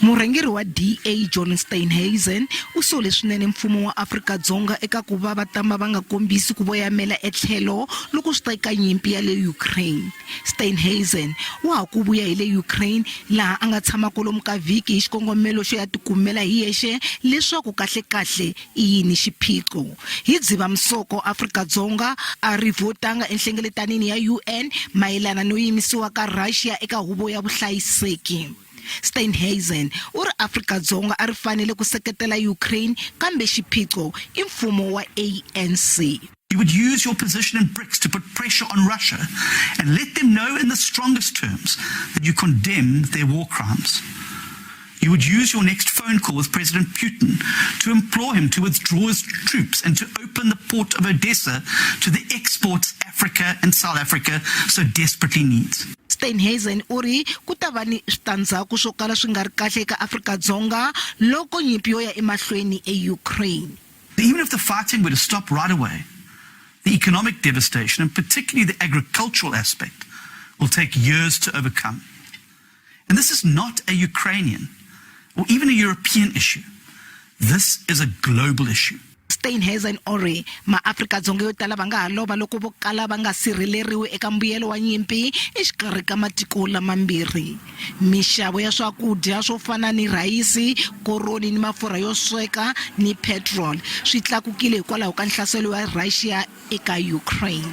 Murhangeri wa DA John Steenhuisen u sole swinene mfumo wa Afrika-Dzonga eka ku va va tama va nga kombisi ku voyamela etlhelo loko swi ta eka nyimpi ya le Ukraine. Steenhuisen wa ha ku vuya hi le Ukraine laha a nga tshama kwalomu ka vhiki hi xikongomelo xo ya tikumela hi yexe leswaku kahle-kahle i yini xiphiqo. Hi Dzivamisoko, Afrika-Dzonga a ri vhotanga enhlengeletanini ya UN mayelana no yimisiwa ka Russia eka Huvo ya Vuhlayiseki. Steenhuisen u ri Afrika-Dzonga a ri fanele ku seketela Ukraine kambe xiphiqo i mfumo wa ANC. You would use your position in BRICS to put pressure on Russia and let them know in the strongest terms that you condemn their war crimes. You would use your next phone call with President Putin to implore him to withdraw his troops and to open the port of Odessa to the exports Africa and South Africa so desperately needs. Steenhuisen u ri ku ta va ni switandzhaku swo kala swi nga ri kahle eka Afrika-Dzonga loko nyimpi yo ya emahlweni eUkraine. Even if the fighting were to stop right away, the economic devastation, and particularly the agricultural aspect, will take years to overcome. And this is not a Ukrainian or even a European issue. This is a global issue. Steenhuisen u ri maAfrika-Dzonga yo tala va nga ha lova loko vo kala va nga sirheleriwi eka mbuyelo wa nyimpi exikarhi ka matiko lamambirhi. Mixavo ya swakudya swo fana ni rhayisi, koroni ni mafurha yo sweka ni petrol swi tlakukile hikwalaho ka nhlaselo wa Russia eka Ukraine.